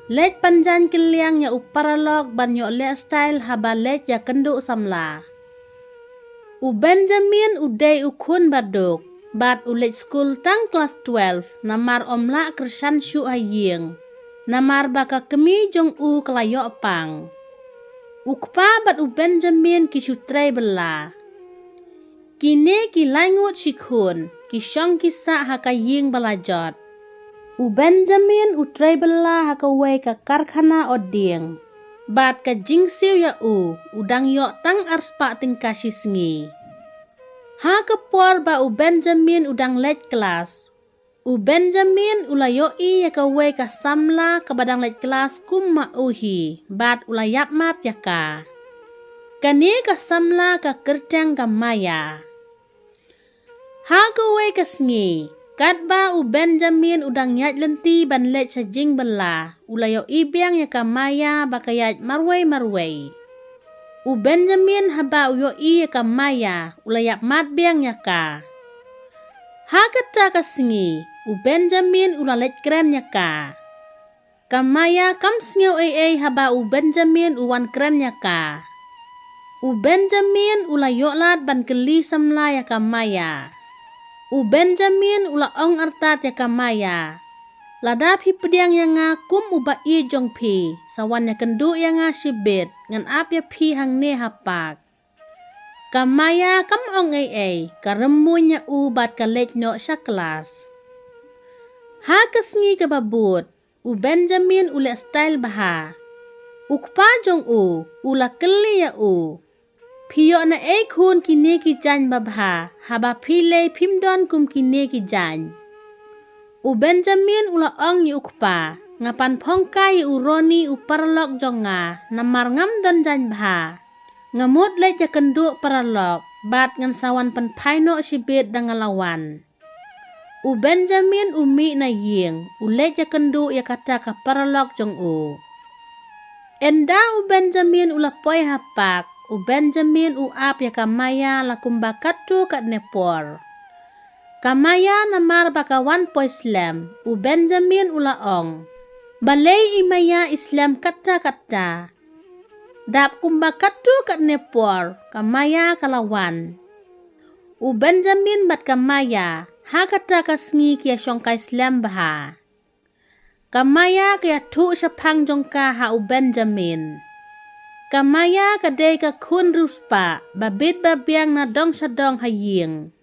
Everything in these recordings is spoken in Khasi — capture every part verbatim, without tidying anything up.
Leit pynjaiñ kylliang ïa u paralok ban ïoh leh style haba leit ïakynduh samla. U Benjamin u dei u khun baduk, bad u leit skul tang klas twelve, namar ym lah kyrshan shuh ha ïing, namar ba ka kmie jong u ka la ïoh pang. U kpa bad u Benjamin ki shu trei bylla. Kine ki laingut shi khun, ki shong ki sah ha ka ïing ba la jot. U Benjamin u trei bylla ha kawei ka karkhana ot dieng. Bad ka jingsiew ïa u, u dang ïoh tang arspah tyngka shi sngi. Ha ka por ba u Benjamin u dang leit klas, u Benjamin u la ïohi ïa kawei ka samla kaba dang leit klas kum ma u hi, bad u la ïapmat ïa ka. Kane ka samla ka kyrteng ka Maya. Ha kawei ka sngi, katba u Benjamin u dang ïaid lynti ban leit sha jingbylla, u la ïohi biang ïa ka Maya ba ka ïaid marwei marwei. U Benjamin haba u ïohi ïa ka Maya, u la ïapmat biang ïa ka. Ha kata ka sngi, u Benjamin u la leit kren ïa ka. Ka Maya kam sngew ei ei haba u Benjamin u wan kren ïa ka. U Benjamin u la ïoh lad ban kylli samla ïa ka Maya. U Benjamin u la ong artat ïa ka Maya. Lada phi pdiang ïa nga kum u ba ïeit jong phi, sa wan ïakynduh ïa nga shibit, ngan ap ïa phi hangne ha park. Ka Maya kam ong ei ei, ka rymmuiñ ïa u bad ka leit noh sha klas. Ha ka sngi kaba bud, u Benjamin u leh style bha. U kpa jong u, u la kylli ïa u. Phi ïoh na ei khun kine ki jaiñ babha, haba phi lei phim don kum kine ki jaiñ. U Benjamin u la ong ïa u kpa, nga pan phong kai ïa u Ronnie u paralok jong nga, namar ngam don jaiñ bha. Nga mut leit ïakynduh paralok, bad ngan sa wan pynphai noh shibit da nga la wan. U Benjamin u mih na ïing, u leit ïakynduh ïa kata ka paralok jong u. Ynda u Benjamin u la poi ha park, u Benjamin u ap ïa ka Maya la kumba katto katne por. Ka Maya namar ba ka wan poi slem, u Benjamin u la ong. Balei i Maya i slem katta katta. Dap kumba katto katne por, ka Maya ka la wan. U Benjamin bad ka Maya, ha kata ka sngi ki ïa shongkai slem bha. Ka Maya ka ïathuh shaphang jong ka ha u Benjamin. Ka Maya ka dei ka khun riewspah, ba bit ba biang na dong sha dong ha ïing.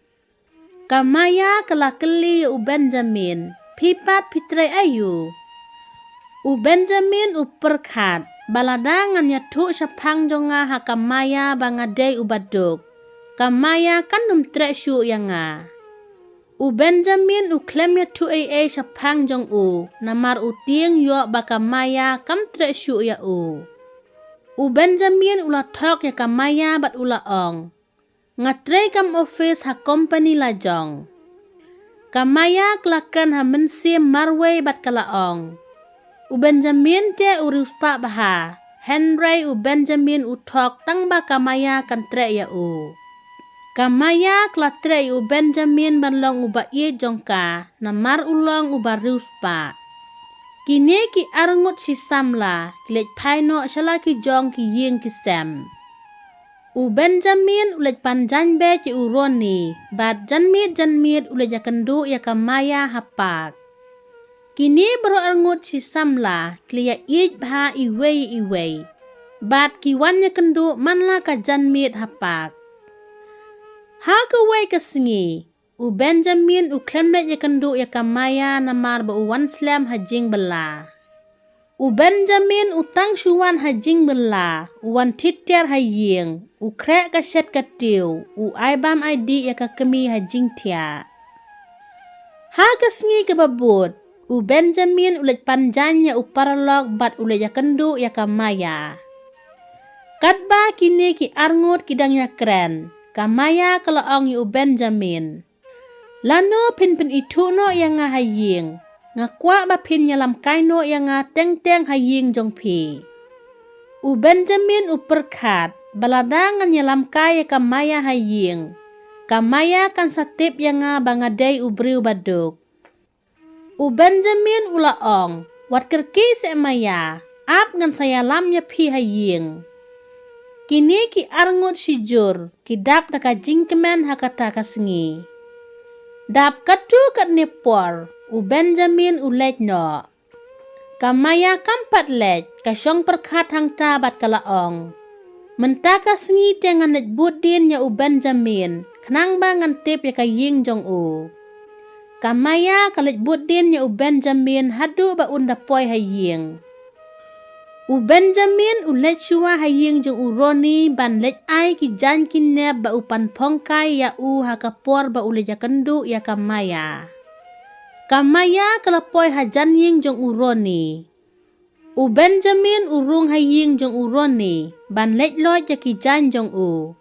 Ka Maya ka la kylli ïa u Benjamin, phi pat phi trei aïu? U Benjamin u pyrkhat, ba lada ngan ïathuh shaphang jong nga ha ka Maya ba nga dei u baduk, ka Maya kan ym treh shuh ïa nga. U Benjamin u khlem ïathuh ei ei shaphang jong u, namar u tieng ïoh ba ka Maya kam treh shuh ïa u. U Benjamin u la thok ïa ka Maya bad u la ong. Nga trei kam office ha kompani la jong. Ka Maya ka la kren ha mynsiem marwei bad ka la ong. U Benjamin te u riewspah bha, hynrei u Benjamin u thok tang ba ka Maya kan treh ïa u. Ka Maya ka la treh ïa u Benjamin ban long u ba ïeit jong ka, namar u long u ba riewspah. Kine ki arngut shi samla, ki leit phai noh sha la ki jong ki ïing ki sem. U Benjamin u leit pan jan beit ïa u Ronnie, bad janmiet janmiet u leit ïakynduh ïa ka Maya ha park. Kine baroh arngut shi samla, ki la ïa ïeit bha iwei ïa iwei. Bad ki wan ïakynduh man la ka janmiet ha park. Ha kawei ka sngi, u Benjamin u khlem leit ïakynduh ïa ka Maya namar ba u wan slem ha jingbylla. U Benjamin u tang shu wan ha jingbylla, u wan thied tiar ha ïing, u khreh ka shet ka tiew, u ai bam ai dih ïa ka kmie ha jingthiah. Ha ka sngi kaba bud, u Benjamin u leit pan jan ïa u paralok bad u leit ïakynduh ïa ka Maya. Katba kine ki arngut ki dang ïakren, ka Maya ka la ong ïa u Benjamin. Lano phin pynithuh noh ïa nga ha ïing, nga kwah ba phin ïalam kai noh ïa nga teng teng ha ïing jong phi. U Benjamin u pyrkhat, ba lada ngan ïalam kai ïa ka Maya ha ïing, ka Maya kan sa tip ïa nga ba nga dei u briew baduk. U Benjamin u la ong, Wat kyrkieh seh Maya, ap ngan sa ïalam ïa phi ha ïing. Kine ki arngut shijur ki dap da ka jingkmen ha kata ka sngi. Dap katto katne por u Benjamin u leit noh. Ka Maya kam pat leit, ka shong pyrkhat hangta bad ka la ong, mynta ka sngi te ngan leit bud dien ïa u Benjamin, khnang ba ngan tip ïa ka ïing jong u. Ka Maya ka leit bud dien ïa u Benjamin haduh ba un da poi ha ïing. U Benjamin u leit shuwa ha ïing jong u Ronnie ban leit ai ki jaiñ ki nep ba u pynphong kai ïa u ha ka por ba u leit ïakynduh ïa ka Maya. Ka Maya ka la poi hajan ïing jong u Ronnie. U Benjamin u rung ha ïing jong u Ronnie ban leit lait ïa ki jaiñ jong u.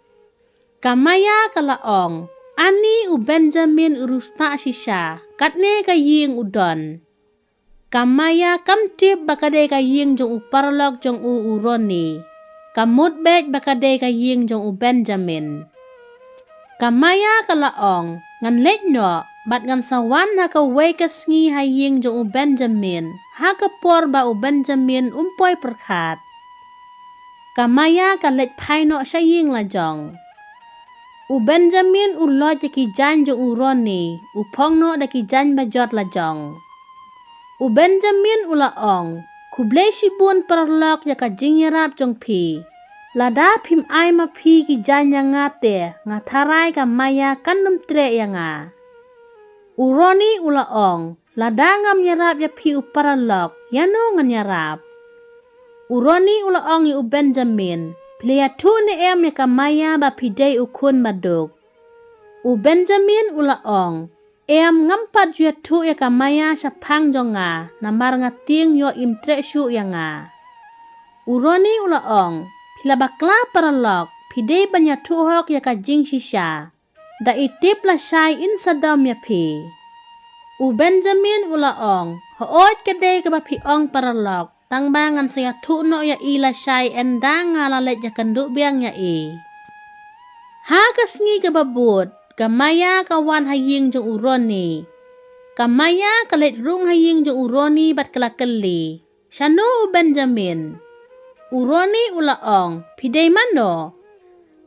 Ka Maya ka la ong, ani u Benjamin u riewspah shisha, katne ka ïing u don. Ka Maya kam tip ba ka dei ka ïing jong u paralok jong u u Ronnie. Ka mut beit ba ka dei ka ïing jong u Benjamin. Ka Maya ka la ong, ngan leit noh, bad ngan sa wan ha kawei ka sngi ha ïing jong u Benjamin, ha ka por ba u Benjamin um poi pyrkhat. Ka Maya ka leit phai noh sha ïing la jong. U Benjamin u lait ïa ki jaiñ jong u Ronnie, u phong noh da ki jaiñ bajot la jong. U Benjamin u la ong, khublei shibun paralok ïa ka jingïarap jong phi. Lada phim ai ma phi ki jaiñ ïa nga te, nga tharai ka Maya kan ym treh ïa nga. U Ronnie u la ong, lada ngam ïarap ïa phi u paralok, ïano ngan ïarap. U Ronnie u la ong ïa u Benjamin, phi la ïathuh ne em ïa ka Maya ba phi dei u khun baduk. U Benjamin u la ong, em, ngam pat ju ïathuh ïa ka Maya shaphang jong nga, namar nga tieng ïoh im treh shuh ïa nga. U Ronnie u la ong, phi la bakla paralok, phi dei ban ïathuh hok ïa ka jingshisha. Da i tip lashai in sa dom ïa phi. U Benjamin u la ong, hooid ka dei kaba phi ong paralok, tang ba ngan sa ïathuh noh ïa i lashai ynda nga la leit ïakynduh biang ïa i. Ha ka sngi kaba bud, ka Maya ka wan ha ïing jong u Ronnie. Ka Maya ka leit rung ha ïing jong u Ronnie bad ka la kylli, shano u Benjamin? U Ronnie u la ong, phi dei mano?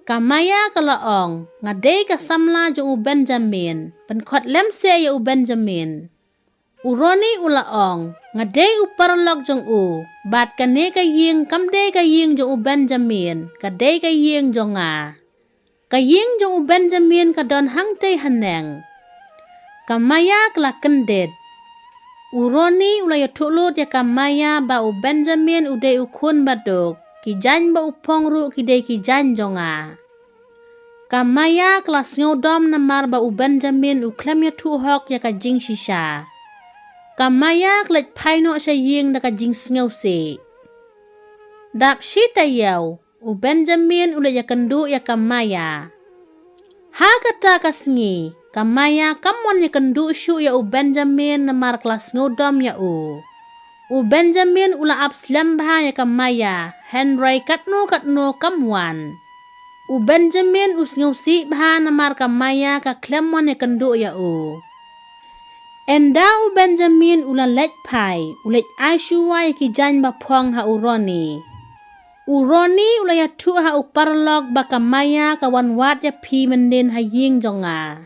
Ka Maya ka la ong, nga dei ka samla jong u Benjamin, pynkhot lem seh ïa u Benjamin. U Ronnie u la ong, nga dei u paralok jong u, bad kane ka ïing kam dei ka ïing jong u Benjamin, ka dei ka ïing jong nga. Ka ïing jong u Benjamin ka don hangtei haneng. Ka Maya ka la kyndit. U Ronnie u la ïathuh lut ïa ka Maya ba u Benjamin u dei u khun baduk, ki jaiñ ba u phong ruh ki dei ki jaiñ jong nga. Ka Maya ka la sngewdom namar ba u Benjamin u khlem ïathuh hok ïa ka jingshisha. Ka Maya ka leit phai noh sha ïing da ka jingsngewsih. Dap shi taïew, u Benjamin u leit ïakynduh ïa ka Maya. Ha kata ka sngi, ka Maya kam mon ïakynduh shuh ïa u Benjamin namar ka la sngewdom ïa u. U Benjamin u la ap slem bha ïa ka Maya, hynrei katno katno kam wan. U Benjamin u sngewsih bha namar ka Maya ka khlem mon ïakynduh ïa u. Ynda u Benjamin u la leit phai, u leit ai shuwa ïa ki jaiñ ba phong ha u Ronnie. U Ronnie u la ïathuh ha u paralok ba ka Maya ka wan wad ïa phi myndien ha ïing jong nga.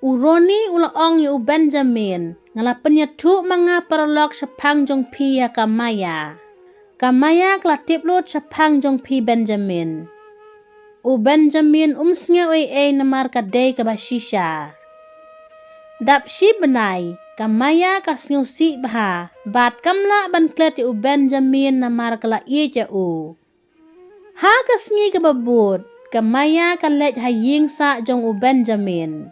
U Ronnie u la ong ïa u Benjamin, nga la pynïathuh ma nga paralok shaphang jong phi ha ka Maya. Ka Maya ka la tip lut shaphang jong phi Benjamin. U Benjamin um sngew ei ei namar ka dei kaba shisha. Dap shi bnai, ka Maya ka sngewsih bha, bad kam lah ban klet ïa u Benjamin namar ka la ïeit ïa u. Ha ka sngi kaba bud, ka Maya ka leit ha ïing sah jong u Benjamin.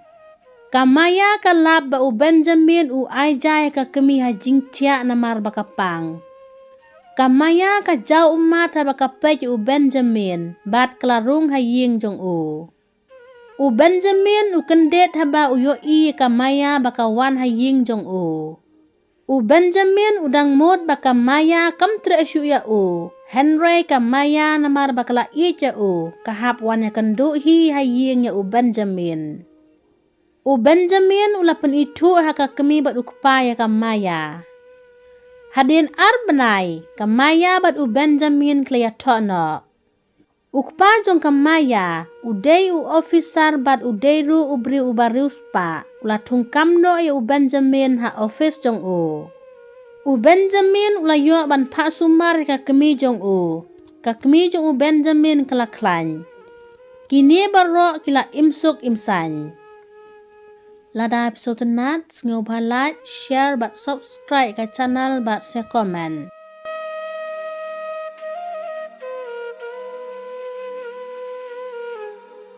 Ka Maya ka lap ba u Benjamin u ai ja ïa ka kmie ha jingthiah namar ba ka pang. Ka Maya ka jaw ummat haba ka peit ïa u Benjamin, bad ka la rung ha ïing jong u. U Benjamin u kyndit haba u ïohi ïa ka Maya ba ka wan ha ïing jong u. U Benjamin u dang mut ba ka Maya kam treh shuh ïa u, hynrei ka Maya namar ba ka la ïeit ïa u, ka hap wan ïakynduh hi ha ïing ïa u Benjamin. U Benjamin u la pynithuh ha ka kmie bad u kpa ïa ka Maya. Hadien ar bnai, ka Maya bad u Benjamin ki la ïathoh noh. U kpa jong ka Maya, u dei u officer bad u dei ruh u briew uba riewspah, u la thungkam noh ïa u Benjamin ha office jong u. U Benjamin u la ïoh ban phah sumar ïa ka kmie jong u. Ka kmie jong u Benjamin ka la khlaiñ. Kine baroh ki la im suk im saiñ. Lada phi sngewtynnat, sngewbha like, share bad subscribe ka channel bad sa comment.